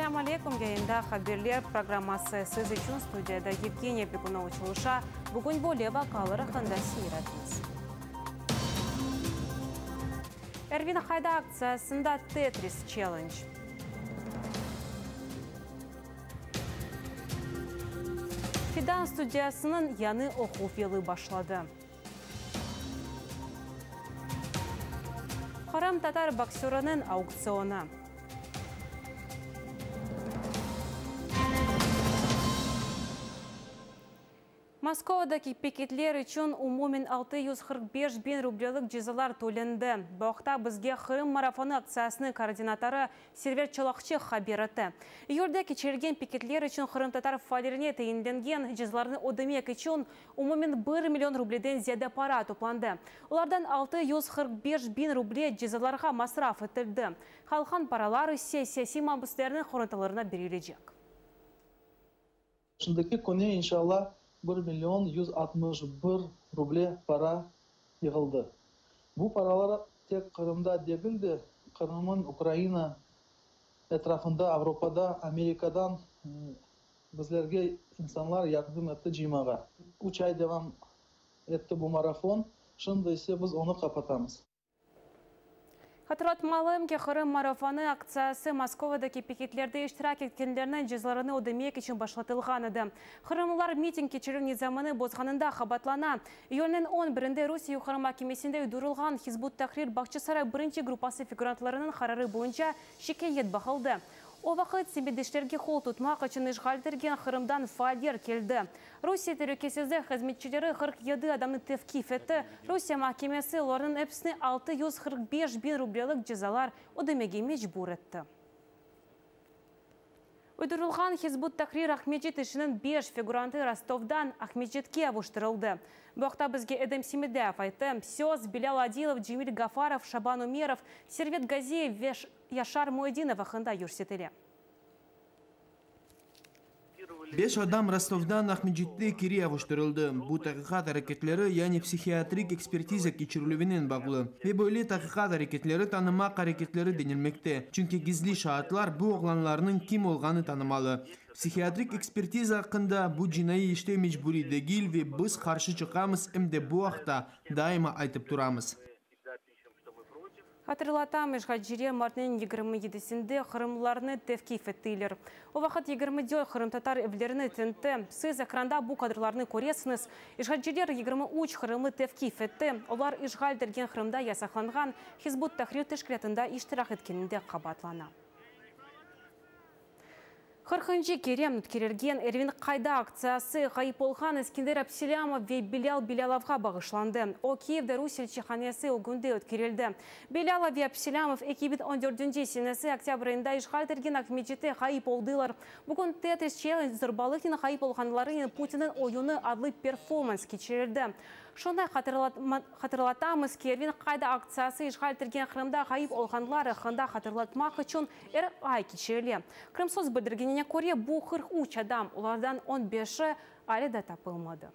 Selâm aleyküm, yayında Haberler programması. Siz içün studiyada Yevgeniya Begunova çalışa. Bugün böyle vaqalar aqqında seyir etiñiz. Ervin Hayda aktsiyasında Tetris Challenge. Fidan studiyasınıñ yañı oquv yılı başladı. Qırımtatar boksöriniñ auktsionı. Moskovadaki piketler içün umumen 645 biñ rublelik cezalar tölendi. Bu aqta bizge Qırım marafonı aktsiyasınıñ koordinatorı Server Çolakçı haber etti. İyülde keçirilgen piketler içün qırımtatar faallerine tayinlengen cezalarnı ödemek içün umumen bir million rubleden ziyade para toplandı. Olardan 645 biñ ruble cezalarğa masraf etildi. Qalğan paralar ise siyasiy mabüslerniñ qorantalarına berilecek. Şimdiki künü, inşalla, bir million 161 ruble para yığıldı. Bu paralar tek Qırımda degil de, Qırımnıñ Ukraina etrafında, Avropada, Amerikadan bizlerge insanlar yardım etti cıymağa. Üç ay devam etti bu marafon, şimdi ise biz onı qapatamız. Hatırlatmalım ki, Qırım marafonı aktsiyası Moskovadaki piketlerde iştirak etkenlerniñ cezalarını ödemek içün başlatılğan edi. Qırımlılar miting keçirüv nizamını bozğanında qabaatlana. İyülniñ on birinde Rusiye Yuqarı mahkemesinde uydurılğan Hizb ut-Tahrir Bağçasaray birinci gruppası figurantlarınıñ qararı boyunca şikâyet baqıldı. O vaqıt semetdeşlerge qol tutmaq içün işğal etilgen Qırımdan faaller keldi. Rusiye telükesizlik hızmetçileri 47 adamnı tevqif etti. Rusiye mahkemesi olarnıñ episini 645 biñ rublelik cezalar ödemege mecbur etti. Uydurılğan Hizb ut-Tahrir Aqmescit işiniñ beş figurantı Rostovdan Aqmescitke avuştırıldı. Bu aqta bizge Edem Semedlâyev ayttı. Söz Bilâl Adilov, Cemil Gafarov, Şaban Ümerov, Servet Gaziyev ve Yaşar Muedinov aqqında yürsetile. Beş adam Rostovdan Aqmescitte keri avuştırıldı. Bu taqiqat areketleri, yani psihiatrik ekspertiza keçirilüvinen bağlı. Ve böyle taqiqat areketleri tanımaq areketleri denilmekte, çünki gizli şaatlar bu oğlanlarnıñ kim olğanı tanımalı. Psihiatrik ekspertiza aqqında, bu cinaiy işte mecburiy degil ve biz qarşı çıqamız, em de bu aqta daima aytıp turamız. Hatırlatam, işğalciler martnıñ 27-sinde qırımlılarnı tevqif ettiler. O vaqıt 24 qırımtatar evlerini tintti. Siz ekranda bu kadrlarnı köresiñiz. İşğalciler 23 qırımlı tevqif etti. Olar işğal etilgen Qırımda yasaqlanğan Hizb ut-Tahrir teşkilâtında iştirak etkeninde qabaatlana. 40-ncı kere ötkerilgen Ervin qayda aktsiyası ğayıp olğan Eskender Abselâmov ve Bilâl Bilâlovğa bağışlandı. O, Kiyevde Rusiye elçihanesi ögünde ötkerildi. Bilâlov ve Abselâmov 2014-nci senesi oktâbr ayında işğal etilgen Aqmescitte ğayıp oldılar. Bugün Tetris Challenge zorbalıqnen ğayıp olğanlarınen Putinniñ oyunı adlı performans keçirildi. Şunı hatırlatamız ki, Ervin qayda aktsiyası işğal etilgen Qırımda ğayıp olğanlar aqqında hatırlatmaq içün er ay keçirile. Krımsos bildirgenine köre, bu 43 adam, olardan 15-i ale da tapılmadı.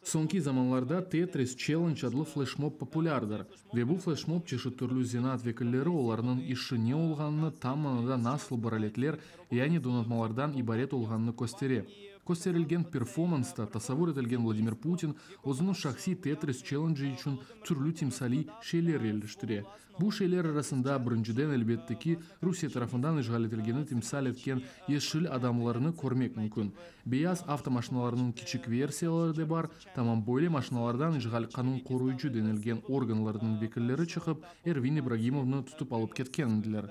Soñki zamanlarda Tetris Challenge adlı fleşmob populârdır. Ve bu fleşmob çeşit türlü zenaat vekilleri olarnıñ işi ne olğanını, tam manada nasıl bir aletler, yani donatmalardan ibaret olğanını köstere. Kösterilgen performansta tasavvur etilgen Vladimir Putin özüniñ şahsiy Tetris Challenge içün türlü timsaliy şeyler yerleştire. Bu şeyler arasında, birinciden, elbette ki, Rusiye tarafından işğal etilgeni timsal etken yeşil adamlarnı körmek mümkün. Beyaz avtomaşinalarnıñ kiçik versiyaları de bar, tamam böyle maşinalardan işğal qanun qoruyıcı denilgen organlarınıñ vekilleri çıqıp, Ervin İbragimovnı tutıp alıp ketken ediler.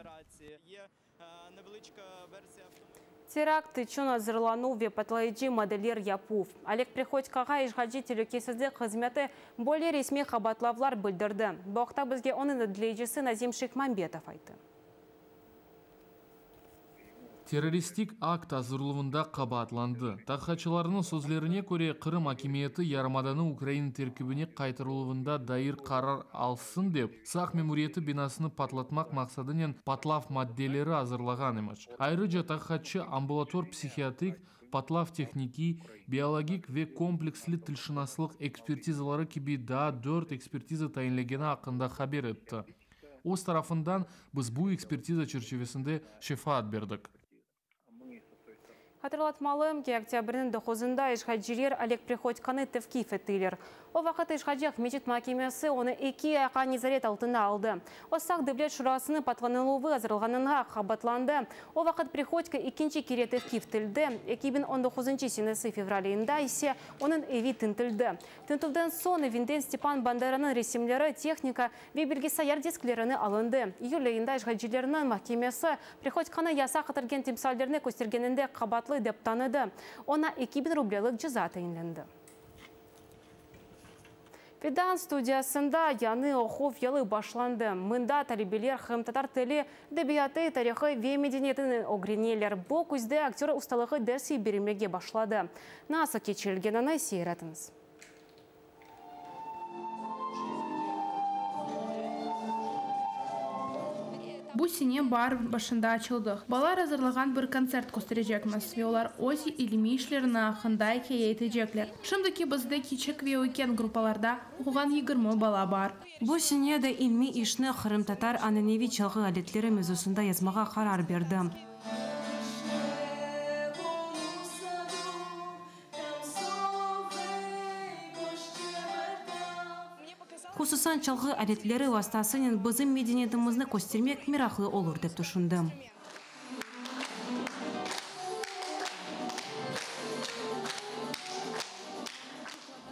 Terakt içün azırlanuv ve patlayıcı maddeler yapuv. Oleg Prihodkoğa işğalci telükesizlik hızmeti böyle resmiy qabaatlavlar bildirdi. Bu aqta bizge onıñ adliyecisi Nazim Şekhmambetov ayttı. Terroristik akt azırluvında qabaatlandı. Taqiqatçılarnıñ sözlerine köre, Qırım akimiyeti yarımadanı Ukraina terkibine qaytarıluvında dair qarar alsın dep, Saq memuriyeti binasını patlatmaq maqsadınen patlav maddeleri azırlağan emiş. Ayrıca taqiqatçı ambulator psihiatrik, patlav tehnikiy, biologik ve kompleksli tilşınaslıq ekspertizaları kibi daa dört ekspertiza tayinlegeni aqqında haber etti. Öz tarafından, biz bu ekspertiza çerçivesinde şefaat berdik. Hatırlatmalım ki, oktâbrniñ doquzında işğalciler Oleg Prihodkonı tevqif ettiler. O vaqıt işğalci Aqmescit mahkemesi onı eki ayğa nezaret altına aldı. O, Saq Devlet Şurasınıñ patlanıluvı azırlağanında qabaatlandı. O vaqıt Prihodko ekinci kere tevqif etildi, 2019 senesi fevral ayında ise onıñ evi tintildi. Tintüvden soñ evinden Stepan Banderanıñ resimleri, tehnika ve bilgisayar disklerini alındı. İyül ayında işğalcilerniñ mahkemesi Prihodkonı yasaq etilgen timsallerni köstergeninde qabaatlı dep tanıdı. Oña 2000 rublelik ceza tayinlendi. Fidan studiyasında yañı oquv yılı başlandı. Mında talebeler qırımtatar tili, edebiyatı, tarihı ve medeniyetini ögreneler. Bu küzde aktör ustalığı dersi berilmege başladı. Nasıl keçirilgenini seyir etiñiz. Bu sene baar başında açıldıq. Balalar azırlağan bir kontsert kösterecekmiz ve olar öz ilmiy işlerini aqqında ikâye etecekler. Şimdiki bizde kiçik ve üyken gruppalarda oquğan 20 bala bar. Bu sene de ilmiy işni qırımtatar ananeviy çalğı aletleri mevzusında yazmağa qarar berdim. Hususan, çalğı aletleri vastasınen bizim medeniyetimizni köstermek meraqlı olur, dep tüşündim.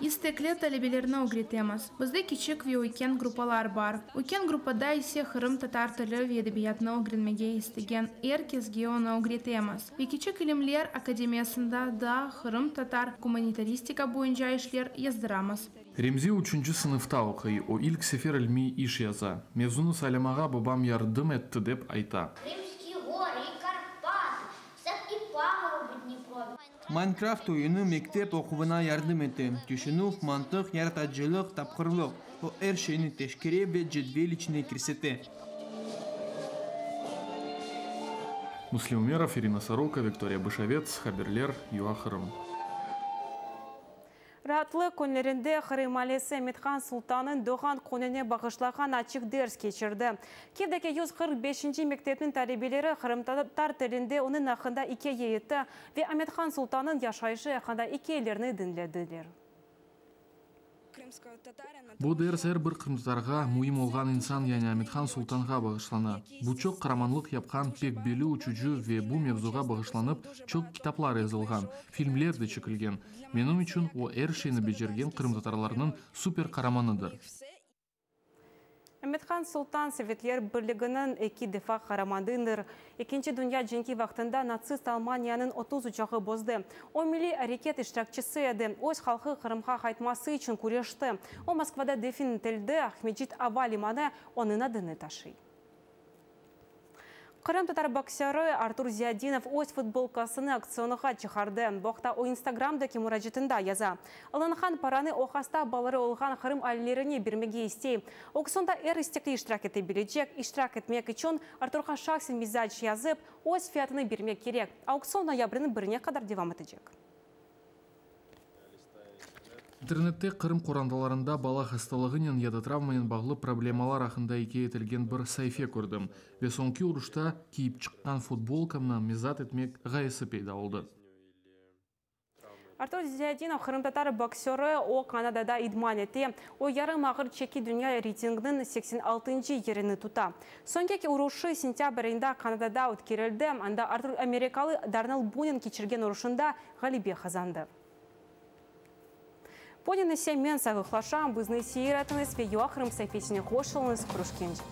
İstekli talebelerni ögretemiz. Bizde kiçik ve üyken gruppalar bar. Üyken gruppada ise qırımtatar tili ve edebiyatını ögrenmege istegen er kesge onı ögretemiz. Ve kiçik ilimler akademiyasında da qırımtatar gumanitaristika boyunca işler yazdıramız. Remzi üçünci sınıfta oquy. O, ilk sefer ilmiy iş yaza. Mevzunı saylamağa babam yardım etti, dep ayta. Krımskiye gorı i Karpatı, sad i pagorby Dniprovye. Minecraft oyunı mektep oquvına yardım ete. Tüşünüv, mantıq, yaratıcılıq, tapqırlıq. O, er şeyni teşkere ve cedvel içine kirsete. Müslim Ümerov, İrina Soroka, Viktoriya Bışovets, haberler, UA-Qırım. Raatlıq künlerinde Qırım maalesi Amethan Sultannıñ doğğan kününe bağışlağan açıq ders keçirdi. Kiyevdeki 145-nci mektepniñ talebeleri qırımtatar tilinde onıñ aqqında ikâye etti ve Amethan Sultannıñ yaşayışı aqqında ikâyelerni diñlediler. Bu ders er bir qırımtatarğa müim olğan insan, yani Amethan Sultanğa bağışlana. Bu çoq qaramanlıq yapqan pek belli uçucı ve bu mevzuğa bağışlanıp çoq kitaplar yazılğan, filmler de çekilgen. Menim içün o er şeyni becergen qırımtatarlarnıñ super qaramanıdır. Amethan Sultan Sovetler Birliginiñ eki defa qaramanıdır. Ekinci dünya cenki vaqtında natsist Almaniyanıñ 30 uçağı bozdı. O, milliy areket iştirakçisi edi, öz halqı Qırımğa qaytması içün küreşti. O, Moskvada defin etildi, Aqmescit ava limanı onıñ adını taşıy. Qırımtatar boksörı Artur Ziyadinov öz futbolkasını auktionğa çıqardı. Bu aqta o Instagramdaki muracaatında yaza. Alınğan paranı o hasta balaları olğan Qırım ailelerine bermege istey. Auktionda er istekli iştirak ete bilecek. İştirak etmek içün Arturğa şahsen mesac yazıp, öz fiyatını bermek kerek. Auktion noyabrniñ birine qadar devam etecek. İnternette Qırım qorantalarında bala hastalığınen ya da travmanen bağlı problemalar aqqında ikâye etilgen bir saife kördim ve soñki uruşta kiyip çıqqan futbolkamnı mezat etmek ğayesi peyda oldı. Artur Ziyadinov qırımtatar boksörı, o Kanadada idman ete. O yarım ağır çeki dünya reytinginiñ 86-ncı yerini tuta. Soñki uruşı sentâbr ayında Kanadada ötkerildi, anda Artur amerikalı Darnell Bunen keçirgen uruşında ğalebe qazandı. Bunen ise men sağlıqlaşam, bizni seyir etiñiz ve UA-Qırım saifesine qoşulıñız, körüşkence.